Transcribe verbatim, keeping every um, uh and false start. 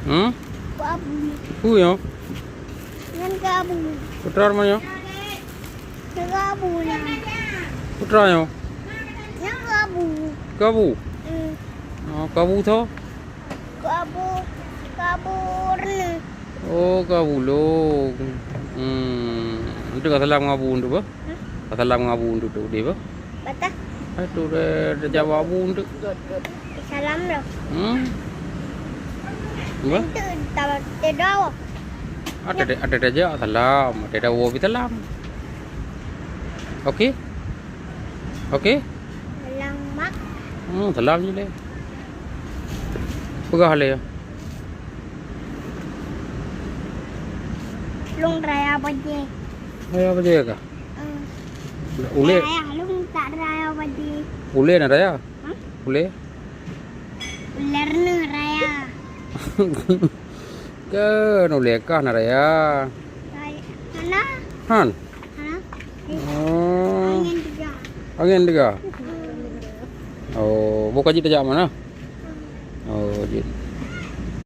Hmm? Keu abu. Peue nyoe? Nyan keu abu. Putra rumoh nyoe? Nyan keu abu nyan. Putra nyoe? Nyan keu abu. Keu abu? Hmm. Oh, keu abu tho? Keu abu, keu abu reuneuh. Oh, keu abu lôn. Hmm. Itu ka salam ngon abu tu, bah? Hmm? Ka salam ngon abu tu, tu, dia, bah? Patah. Aduh, dah, dah jawab abu tu. Salam dah. Hmm? Apa? Nanti tak, tak tahu. Ada, ada, ada aja salam, ada, ada wo salam. Okey? Okey? Salam, Mak. Hmm, salam je deh. Peugah lé. Lôn raya bajée. Raya bajée kah? Hmm. Ulée. Raya, lôn tak raya bajée. Ulée na raya? Hah? Ulée. Ulée reuneuh raya. Kan ulée kah na raya. Raya. Mana? Han. Hah? Oh. Angén teuga. Angén teuga? Hmm. Oh, boh ka jeuet tajak mana? Oh, jeuet.